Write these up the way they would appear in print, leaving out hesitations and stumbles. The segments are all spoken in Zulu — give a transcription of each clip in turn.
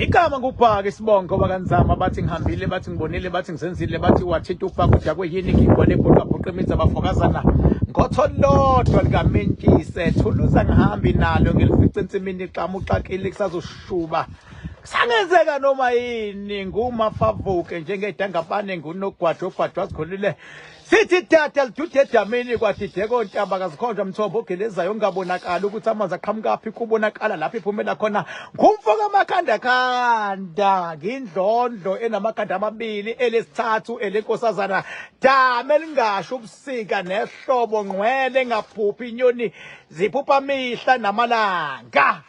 Igama ngubhaka isibongo bakanzama bathi ngihambile bathi ngibonile bathi ngizenzile bathi wathinta ubhaka udakwe yini ngibone ebhuqabhuqa imizi abafokazana ngotho lodwa likamentshise thuluza ngihambi nalo ngilifice ensimini xamu uxakile kusazoshuba kusangenzeka noma yini ngumafavuke njengedangabane ngunogwajo ogwajwa zikhulile Sithi dada lidude edamini kwadideka ontaba kazikhonjwa mthombo ogelezayo ongabonakali ukuthi amanzi aqhamukaphi kubonakala lapho iphumela khona ngumfo kamakhanda khanda ngindlondlo enamakhanda amabili elesithathu elenkosazana dame elingasho ubusika nehlobo ngqwele engaphuphi inyoni ziphupha mihla namalanga.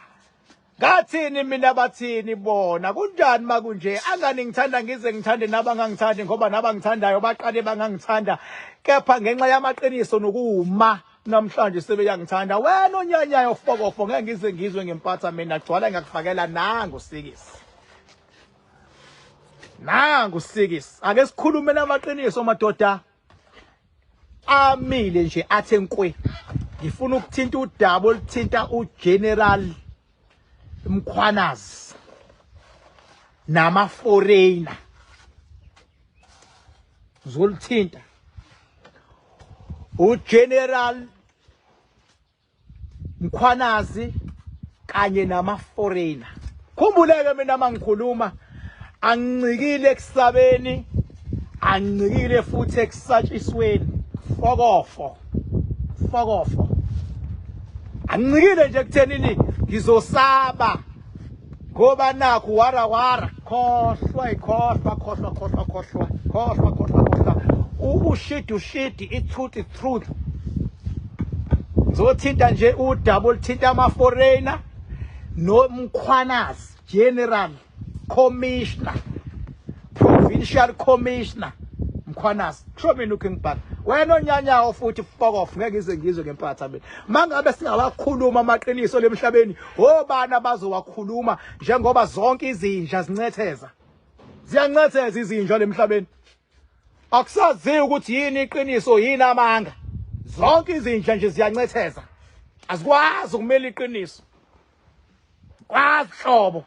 Ngathini mina bathini bona kunjani makunje angani ngithanda ngize ngithande nabangangithandi ngoba nabangithandayo baqale bangangithanda kepha ngenxa yamaqiniso nokuma namhlanje sebeyangithanda wena onyanyayo fokofo ngeke ngize ngizwe ngempatha mina gcwala ngakufakela nangu sikisi nangu sikisi ake sikhulume namaqiniso madoda amile nje athe nkwe ngifuna ukuthinta udaba oluthinta uGeneral Mkhwanazi nama foreigner ngizolithinta uGeneral Mkhwanazi kanye nama foreigner. Khumbuleke mina mangikhuluma angincikile ekusabeni angincikile futhi ekusatshisweni fokofo fokofo angincikile nje ekuthenini ngizosaba ngoba nakhu wara wara khohlwa ikhohlwa khohlwa khohlwa khohlwa khohlwa khohlwa khohlwa ushidi ushidi i-truth i-truth ngizothinta nje udaba oluthinta ama-foreigner nomkhwanazi general commissioner provincial commissioner mkhwanazi kusho mina uking bhaka wena onyanyawo futhi fuck off ngeke ngize ngizwe ngempatha mina mangabe singawakhuluma amaqiniso lemhlabeni obani abazowakhuluma njengoba zonke izinja zincetheza ziyancetheza izinja lemhlabeni akusaziwa ukuthi yini iqiniso yini amanga zonke izinja nje ziyancetheza azikwazi ukumela iqiniso kwazi hlobo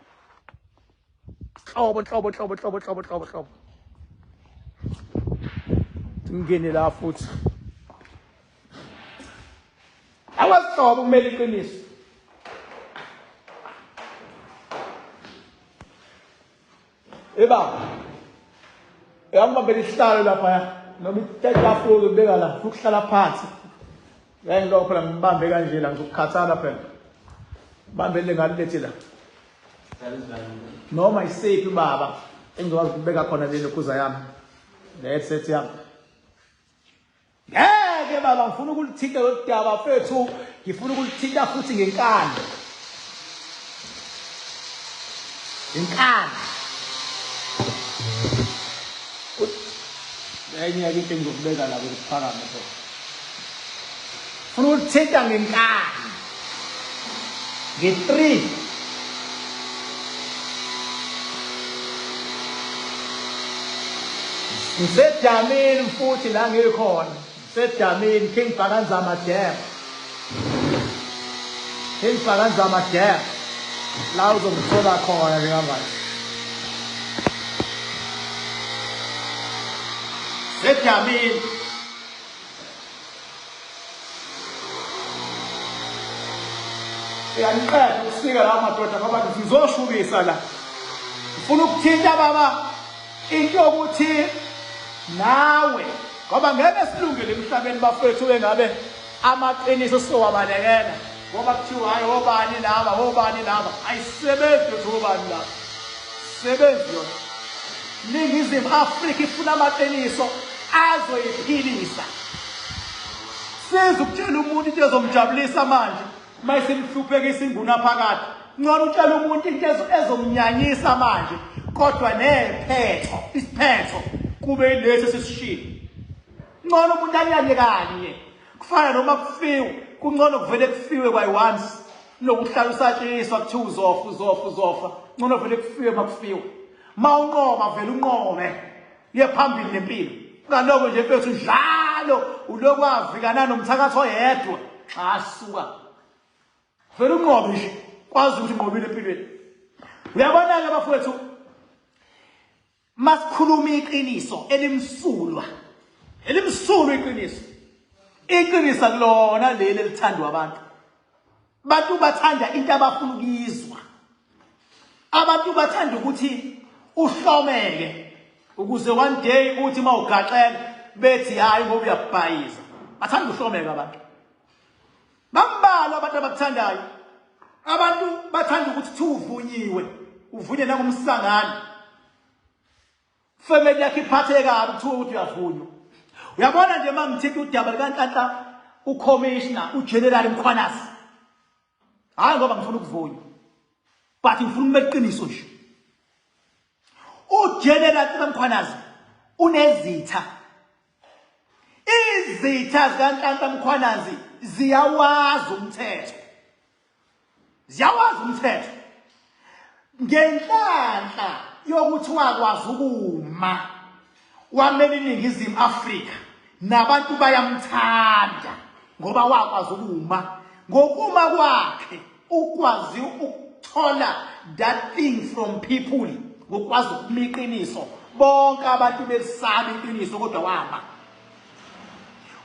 hlobo hlobo hlobo hlobo hlobo hlobo hlobo ngene la futhi awasihlobo kumele iqiniso Eba. Uyangibambela isihlalo lapha ya. Noma itafula ubeka la, ukuhlala phansi. Ngeke ngilokho phela ngibambe kanje la ngizokukhathala phela. Bambele ngalilethe la. Noma isiphi baba engizokwazi ukubeka khona le lokhuza yami. Le headset yami. Ngeke baba ngifuna ukulithinta lolu daba mfethu, ngifuna ukulithinta futhi ngenkani. Ngenkani. Enye into engizokubeka la kuphakame phela. Funa ukulithinta ngenkani. Nge-3 Ngisedamini futhi la ngikhona. Ngisedamini King Bhakanzama Dam. King Bhakanzama Dam. La uzongithola khona njengamanje. Sedamini. Uyaniqeda ukusika lawa madoda ngoba ngizoshubisa la. Ngifuna ukuthinta baba into yokuthi nawe ngoba ngeke silungele emhlabeni bafethu engabe amaqiniso sizowabalekela ngoba kuthiwa hayi obani laba obani laba ayisebenzi lutho obani laba sebenzi yona Ningizimu Afrika ifuna amaqiniso azoyiphilisa siza ukutshela umuntu into ezomjabulisa manje uma isimhluphekisa inguna phakathi ngcono utshela umuntu into ezomnyanyisa manje kodwa nephetho isiphetho kube ilesi esisishilo ngcono umuntu anyanye kanye kufana noma kufiwe kungcono kuvele kufiwe by once lokuhlala usatshiswa kuthiwa uzofa uzofa uzofa ngcono vele kufiwe makufiwe ma unqoba vele unqobe uye phambili nempilo ngaloko nje mfethu njalo ulokhu avikana nomthakathi oyedwa xa suka vele unqobe nje kwazi ukuthi unqobile empilweni. Uyabona-ke bafowethu, masikhuluma iqiniso elimsulwa, elimsulwa iqiniso. Iqiniso akulona leli elithandwa abantu. Abantu bathanda into abafuna ukuyizwa. Abantu bathanda ukuthi uhlomeke ukuze one day uthi mawugaxela bethi hayi ngoba uyabhayiza. Bathanda uhlomeka abantu. Bambalwa abantu abakuthandayo. Abantu bathanda ukuthi kuthiwa uvunyiwe, uvunye nangumsangano. Family yakhe iphatheke kabi kuthiwa ukuthi uyavunywa. Uyabona nje uma ngithinta udaba likaNhlanhla uCommissioner uGeneral Mkhwanazi. Hayi ngoba ngifuna ukuvunywa. But ngifuna ukuba iqiniso nje. UGeneral Mkhwanazi unezitha. Izitha zikaNhlanhla Mkhwanazi ziyawazi umthetho. Ziyawazi umthetho. Ngenhlanhla yokuthi wakwazi ukuma wamela iNingizimu Afrika nabantu bayamthanda ngoba wakwazi ukuma. Ngokuma kwakhe ukwazi ukuthola that thing from people ngokwazi ukuma iqiniso. Bonke abantu belisaba iqiniso kodwa wama.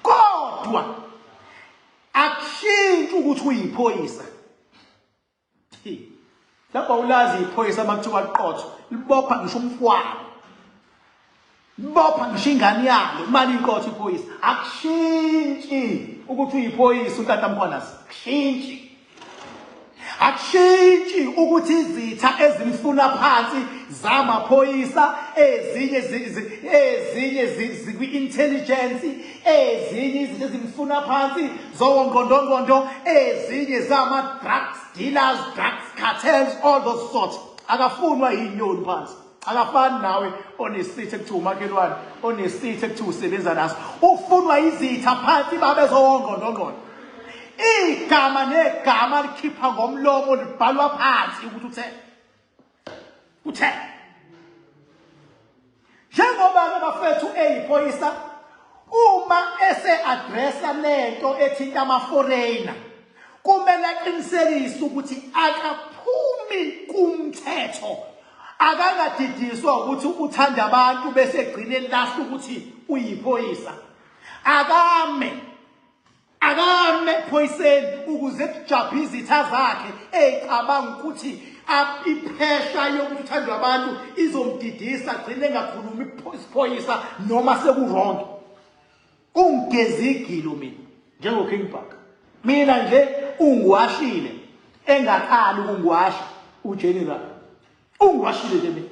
Kodwa akushintshi ukuthi uyiphoyisa. Lapho awulazi iphoyisa uma kuthiwa liqotho, libopha ngisho umfwano. Libopha ngisho ingane yalo, imali iqotho iphoyisa. Akushintshi ukuthi uyiphoyisa uNtanta Mkhwanazi. Akushintshi. Akushintshi ukuthi izitha ezimfuna phansi zamaphoyisa ezinye ezinye zikwi-intelligence ezinye izinto ezimfuna phansi zowongqondongqondo ezinye zama-drugs dealers, drugs cartels, all those sorts. Akafunwa yinyoni phansi. Akafani nawe onesitha ekuthiwa umakhelwane, onesitha ekuthiwa usebenza naso. Ufunwa izitha phansi babezowongqondongqondo. Igama negama likhipha ngomlomo libhalwa phansi ukuthi uthe. Uthe. Njengoba-ke bafethu eyiphoyisa uma ese-addressa lento ethinta ama-foreigner kumele aqinisekise ukuthi akaphumi kumthetho akangadidiswa ukuthi uthanda abantu bese egcine elahla ukuthi uyiphoyisa akame Akame ephoyiseni ukuze kujabhe izitha zakhe eyicabanga ukuthi iphesha yokuthi uthandwa abantu izomdidisa agcine engakhulumi isiphoyisa noma seku-wrong. Ungigeza igilo mina njengo-King Bhaka. Mina nje ungiwashile engaqali ukungiwasha uGeneral. Ungiwashile nje mina.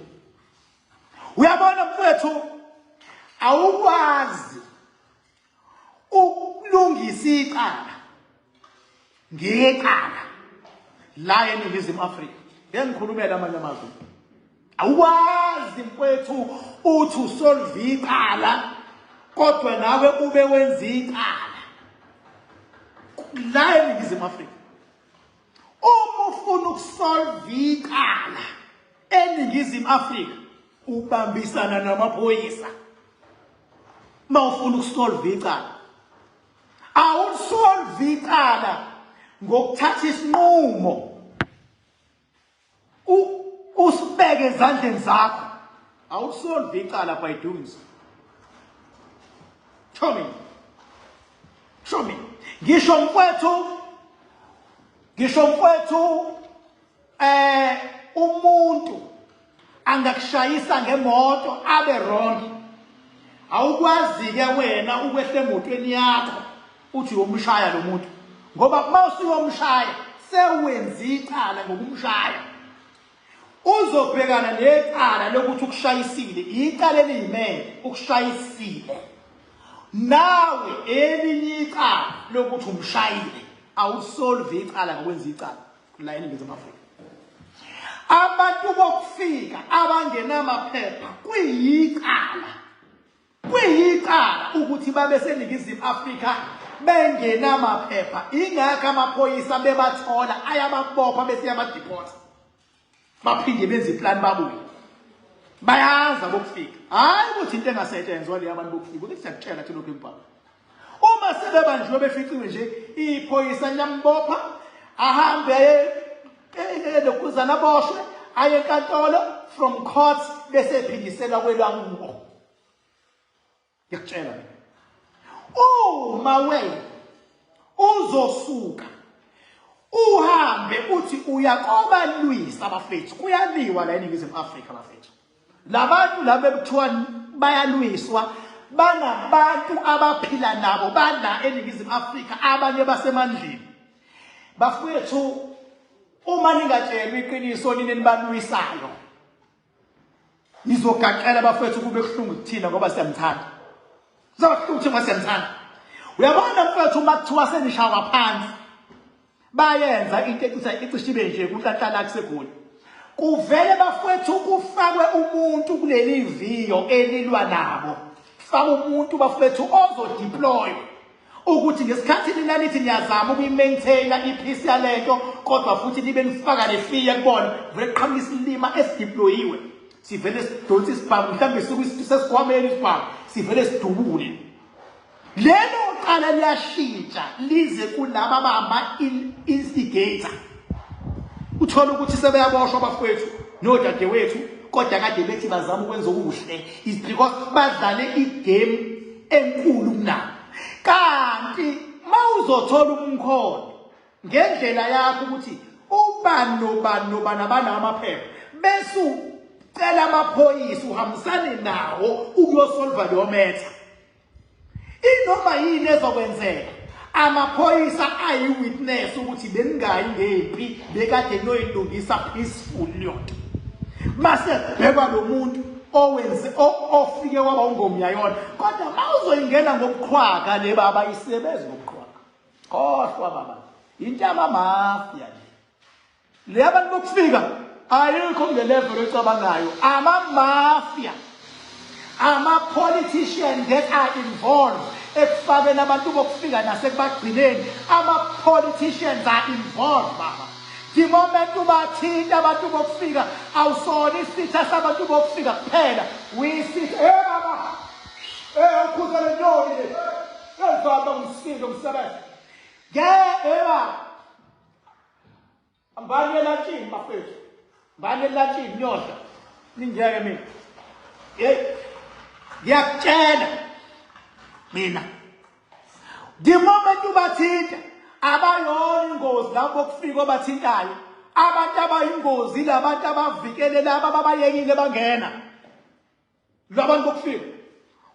Uyabona mfowethu awukwazi ukulungisa icala ngecala la eNingizimu Afrika. Ngeke ngikhulumele amanye amazwe. Awukwazi mfowethu uthi usolve icala kodwa nawe ube wenza icala la eNingizimu Afrika. Uma ufuna ukusolve icala eNingizimu Afrika ubambisana namaphoyisa. Uma ufuna ukusolve icala awusolve icala ngokuthatha isinqumo usibeke ezandleni zakho. Awusolve icala by doing so. Show me. Show me. Ngisho mfowethu, ngisho mfowethu umuntu angakushayisa ngemoto abe wrong. Awukwazi ke wena ukwehla emotweni yakho uthi uyomshaya lo muntu, ngoba uma usuyomshaya sewenza icala ngokumshaya. Uzobhekana necala lokuthi ukushayisile, icala eliyimele ukushayisile. Nawe elinye icala lokuthi umshayile. Awusolve icala ngokwenza icala la eNingizimu Afrika. Abantu bokufika abangenamaphepha kuyicala, kuyicala ukuthi babe seNingizimu Afrika bengenamaphepha. Ingakho amaphoyisa bebathola ayababopha bese yabadipota, baphinde benze iplani babuye. Bayazi abokufika, hhayi ukuthi into engasetshenzwa le abantu bokufika. Ukuthi siyakutshela thina lokhu empaka. Uma sebebanjiwe beficiwe nje, iphoyisa liyambopha ahambe aye elokuzana aboshwe, Aye enkantolo, from court bese ephindiselwa kwelwakubo. Ngiyakutshela mina. Uma wena uzosuka uhambe uthi uyakobalwisa abafethu, kuyaliwa la eNingizimu Afrika bafethu. Labantu laba bekuthiwa bayalwiswa banabantu abaphila nabo bala eNingizimu Afrika, abanye basemandleni. Bafowethu, uma ningatshelwa iqiniso nina nibalwisayo, nizogaqela bafethu, kube kuhlungu kuthina ngoba siyamthanda. Kuzoba kuhlungu kuthina ngoba siyamthanda. Uyabona mfethu, uma kuthiwa senishawa phansi, bayenza into ecisha icishe ibe nje kunhlanhlala kuseGoli. Kuvele bafethu kufakwe umuntu kuleli viyo elilwa nabo. Faka umuntu bafethu ozodeploy ukuthi ngesikhathi nina nithi niyazama ukuyi-maintaina i-peace yalento, kodwa futhi nibe nifaka lefiya kubona, vele kuqhamuka isilima esideployiwe, sivele sidonse isibhamu, mhlawumbe sesikhwameni isibhamu, sivele sidubule. Lelo cala liyashintsha lize kulaba bama-instigator. Uthola ukuthi sebeyaboshwa abafowethu nodadewethu, kodwa kade bethi bazama ukwenza okuhle, is because badlale igame enkulu kunabo. Kanti mawuzothola umkhondo ngendlela yakho ukuthi ubani nobani nobani abanawo amaphepha, bese ucela amaphoyisa uhambisane nawo ukuyosolva leyo matter, inoma yini ezokwenzeka, amaphoyisa ayi-witness ukuthi beningayi ngempi, bekade noyilungisa peaceful leyo nto. Mase kubhekwa lo muntu owenze ofike waba ungomyayona. Kodwa uma uzoyingena ngobuqhwaga le baba, isebenzi ngobuqhwaga, khohlwa baba, into yamamafia le. Le abantu bokufika ayikho kule level oyicabangayo. Ama-mafia, ama-politician that are involved ekufakeni abantu bokufika nasekubagcineni, ama-politicians are involved baba. The moment ubathinta abantu bokufika, awusona isitha sabantu bokufika kuphela, uyisitha. Hey baba, hey, ukhuza le nyoni le ezaba umsindo umsebenzi ke. Hey baba, mbani elantshini bafethu, mbani elantshini, niyodla ningeke mina. Hey, ngiyakutshela mina, the moment ubathinta, abayona ingozi lapho kufika obathintayo. Abantu abayingozi labantu abavikele laba ababayekile bangena, labantu bokufika.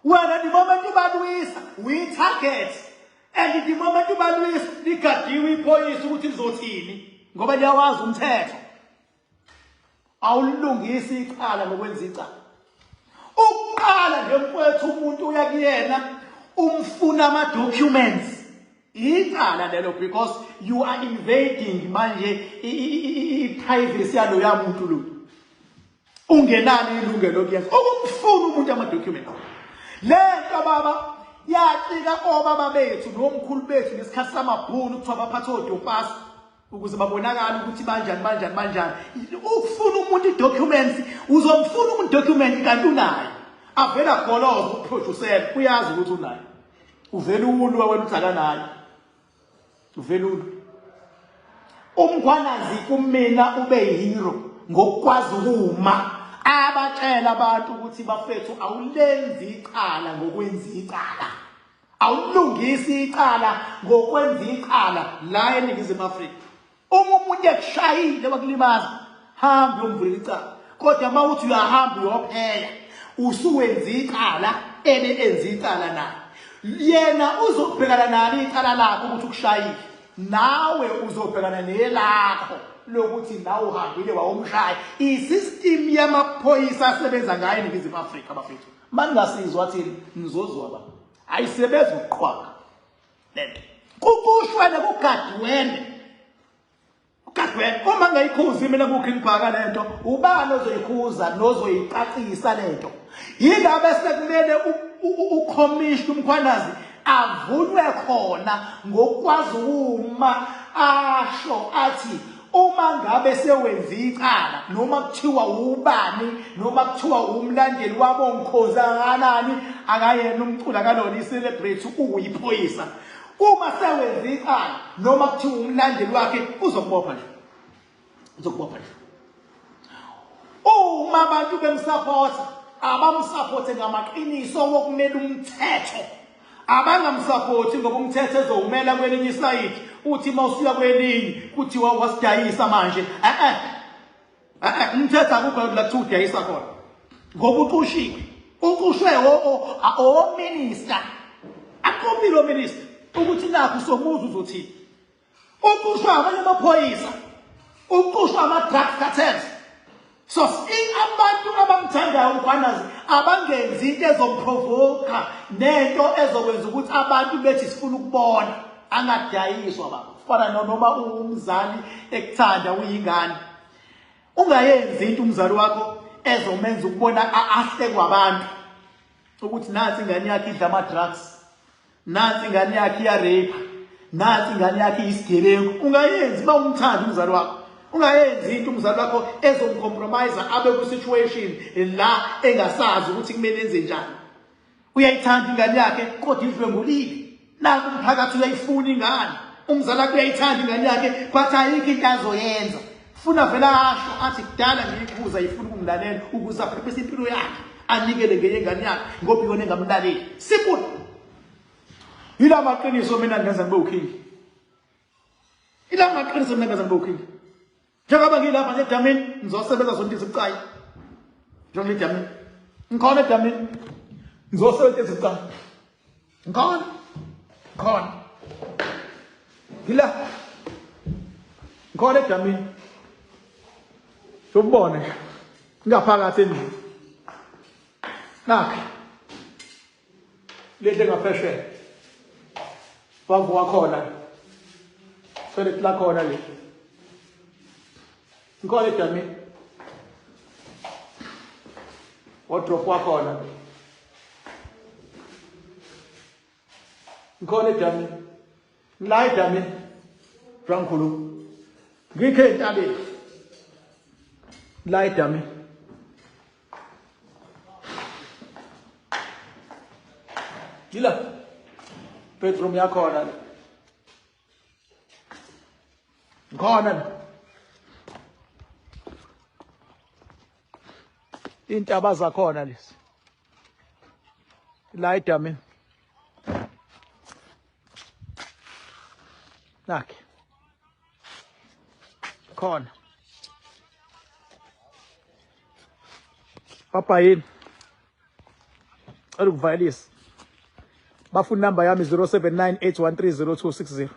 Wena the moment ubalwisa, uyi-target, and the moment ubalwisa, ligadiwe iphoyisa ukuthi lizothini, ngoba liyawazi umthetho. Awulungisi icala ngokwenza icala. Ukuqala nje mfowethu, umuntu uya kuyena umfuna ama-documents, icala lelo, because you are invading manje i-privacy yaloya muntu lo. Ungenalo ilungelo lokuyenza ukumfuna umuntu ama-documents. Le nto baba yacika obaba bethu nomkhulu bethu ngesikhathi samabhunu, kuthiwa baphathe odopasi ukuze babonakale ukuthi banjani banjani banjani. Ukufuna umuntu i-documents, uzomfuna umuntu document kanti unayo, avela goloza ukuproducela, uyazi ukuthi unayo, uvela ulwa wena uthi akanayo, uvela ulwa. UMkhwanazi kumina ube hero ngokukwazi ukuma abatshela abantu ukuthi bafethu, awulenzi icala ngokwenza icala, awulungisi icala ngokwenza icala la eNingizimu Afrika. Uma umuntu ekushayile wakulimaza, hamba uyomvulela icala. Kodwa uma uthi uyahamba uyopheya, usuwenza icala, ebe enza icala naye. Yena uzobhekana nalo icala lakho ukuthi ukushayile, nawe uzobhekana nelakho lokuthi nawe uhambile wawumshaya. I-system yamaphoyisa asebenza ngayo eNingizimu Afrika bafethu, maningasizwa thina nizozwa ba ayisebenzi ukuqhwaga lento. Kukushwele kugadwene, kugadwene. Uma ngayikhuzi mina ku-Green Park lento, ubani ozoyikhuza nozoyicacisa lento? Yindaba sekumele ukhomishna uMkhwanazi avunywe khona ngokwazi uma asho athi uma ngabe sewenza icala, noma kuthiwa ubani, noma kuthiwa umlandeli wabo ngikhoza kangakanani, akayena umculi, akalona i-celebrity, uyiphoyisa. Uma sewenza icala, noma kuthiwa umlandeli wakhe, uzokubopha nje, uzokubopha nje. Uma abantu bemsupporta, abamsupporte ngamaqiniso wokumela umthetho. Abangamsupporti ngoba umthetho ezowumela kwelinye isayidi, uthi uma usuya kwelinye kuthiwa wasidayisa manje. Eh eh, umthetho akukho la kuthiwa udayisa khona. Ngoba uqushiwe. Uqushwe o minister. Aqopile o minister ukuthi nakho somuzi uzothini. Uqushwa abanye amaphoyisa. Uqushwa ama-drug cartels. So abantu abamthandayo uMkhwanazi abangenzi into ezomprovoka nento ezokwenza ukuthi abantu bethi sifuna ukubona angadayiswa baba. Kufana noma umzali ekuthanda uyingane. Ungayenzi into umzali wakho ezomenza ukubona ahlekwa abantu ukuthi nansi ingane yakhe idla ama-drugs. Nansi ingane yakhe iyarape. Nansi ingane yakhe isigebengu. Ungayenzi uma umthanda umzali wakho. Ungayenzi into umzali wakho ezomcompromise abe ku situation la engasazi ukuthi kumele enze njani. Uyayithanda ingane yakhe kodwa idlwengulile. Naku umphakathi uyayifuna ingane. Umzali wakhe uyayithanda ingane yakhe but ayikho into azoyenza. Funa vele asho athi kudala ngiyikhuza ifuna ukungilalela ukuze aphephise impilo yakhe anikele ngenye ingane yakhe ngoba iyona engamlaleli. Simple. Yila maqiniso mina ngenza ngibe uking. Ila maqiniso mina ngenza ngibe uking. Njengoba ngilapha nje edamini ngizosebenza zonke izibucayi. Njengoba edamini. Ngikhona edamini. Ngizosebenza izibucayi. Ngikhona. Ngikhona. Ngila. Ngikhona edamini. Ubone. Ngaphakathi endlini. Nakhe. Lendle ngaphesheya. Wavuka khona. Toilet lakhona le. Ngikhona edamini. Wardrobe wakhona. Ngikhona edamini. La edamini. Ngikhuluma. Ngikhe entabeni. La edamini. Yila. Bedroom yakhona. Ngikhona. Intaba zakhona lezi. La edamini. Nakhe. Khona. Papa yini? Cela ukuvalelisa. Bafuna inamba yami 0798130260.